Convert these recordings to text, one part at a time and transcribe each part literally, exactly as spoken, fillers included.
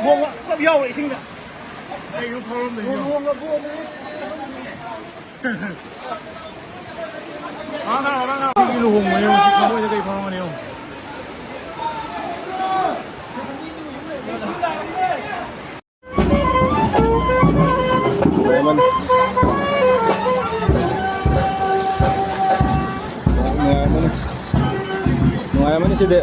ꯂꯨꯍꯣꯡꯕ ꯄꯨꯂꯞ ꯌꯥꯎꯔꯦ ꯏꯁꯤꯡꯗ꯫ ꯀꯩꯅꯣ ꯐꯥꯎꯔꯝꯗꯣꯏꯁꯦ? ꯂꯨꯍꯣꯡꯕ ꯄꯨꯂꯞ꯫ ꯁꯤꯒꯤ ꯂꯨꯍꯣꯡꯕꯅꯦ ꯍꯧꯖꯤꯛ ꯊꯃꯣꯏꯗ ꯀꯩ ꯐꯥꯎꯔꯝꯒꯅꯤ ꯌꯦꯡꯉꯣ꯫ ꯅꯨꯡꯉꯥꯏꯃꯟ-, ꯅꯨꯡꯉꯥꯏꯔꯝꯃꯅꯤ꯫ ꯅꯨꯡꯉꯥꯏꯔꯝꯃꯅꯤ ꯁꯤꯗꯤ꯫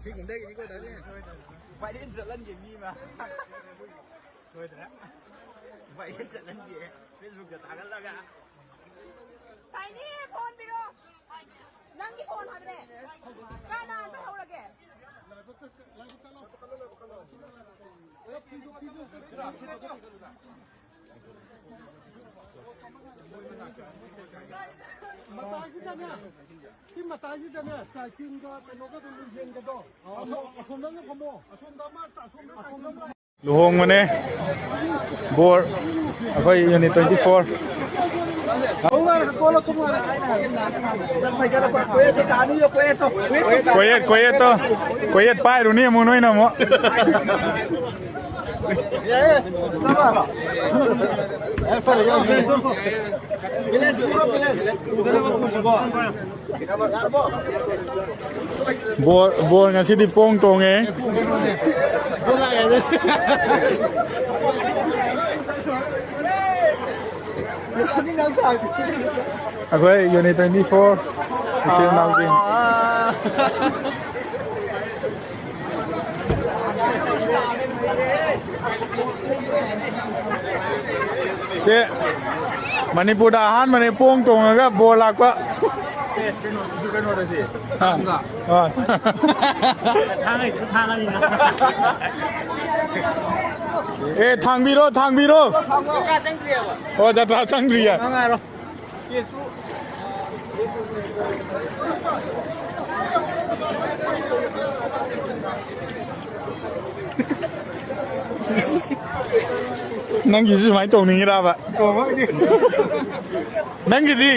ꯁꯤꯒꯨꯝꯕꯗꯒꯤꯗꯤ ꯀꯣꯏꯗꯅꯤ꯫ ꯚꯥꯏꯔꯦꯜ ꯆꯠꯍꯟꯒꯦ ꯃꯤ ꯑꯃ꯫ ꯂꯣꯏꯗ꯭ꯔꯦ꯫ ꯚꯥꯏꯔꯦꯜ ꯆꯠꯍꯟꯒꯦ꯫ Facebook ꯇ ꯊꯥꯒꯠꯂꯒ꯫ ꯇꯥꯏꯅꯤ, ꯐꯣꯟ ꯄꯤꯔꯣ꯫ ꯅꯪꯒꯤ ꯐꯣꯟ ꯍꯥꯏꯕꯅꯦ꯫ ꯀꯅꯥ ꯄꯥꯏꯍꯧꯔꯒꯦ? ꯃꯇꯥꯏꯁꯤꯗꯅꯦ, ꯁꯤ ꯃꯇꯥꯏꯁꯤꯗꯅꯦ, ꯆꯥꯏꯁꯤꯟꯒ ꯀꯩꯅꯣꯒ ꯑꯗꯨꯝ ꯌꯦꯟꯒꯗꯣ꯫ ꯑꯁꯣꯝ-, ꯑꯁꯣꯝꯗ ꯑꯃ ꯐꯝꯃꯣ꯫ ꯑꯁꯣꯝꯗ ꯑꯃ, ꯑꯁꯣꯝꯗ, ꯑꯁꯣꯝꯗ ꯑꯃ꯫ ꯂꯨꯍꯣꯡꯕꯅꯦ꯫ ꯕꯣꯔ ꯑꯩꯈꯣꯏ unit twenty four꯫ ꯀꯣꯌꯦꯠ, ꯀꯣꯌꯦꯠꯇꯣ꯫ ꯀꯣꯌꯦꯠ ꯄꯥꯏꯔꯨꯅꯤ ꯑꯃꯨꯛ ꯅꯣꯏꯅ ꯑꯃꯨꯛ꯫ ꯕꯣꯜ, ꯕꯣꯜ ꯉꯁꯤꯗꯤ ꯄꯣꯡ ꯇꯣꯡꯉꯦ꯫ ꯑꯩꯈꯣꯏ unit twenty four ꯏꯆꯤꯜ ꯏꯅꯥꯎꯁꯤꯡ꯫ ꯁꯦ, ꯃꯅꯤꯄꯨꯔꯗ ꯑꯍꯥꯟꯕꯅꯦ ꯄꯣꯡ ꯇꯣꯡꯉꯒ ꯕꯣꯜ ꯂꯥꯛꯄ꯫ ꯑꯥ꯫ ꯑꯥ꯫ ꯑꯦ, ꯊꯥꯡꯕꯤꯔꯣ, ꯊꯥꯡꯕꯤꯔꯣ꯫ ꯑꯣ, ꯖꯇ꯭ꯔꯥ ꯆꯪꯗ꯭ꯔꯤꯌꯦ꯫ ꯅꯪꯒꯤꯁꯨ ꯁꯨꯃꯥꯏꯅ ꯇꯧꯅꯤꯡꯉꯤꯔꯕ? ꯅꯪꯒꯤꯗꯤ?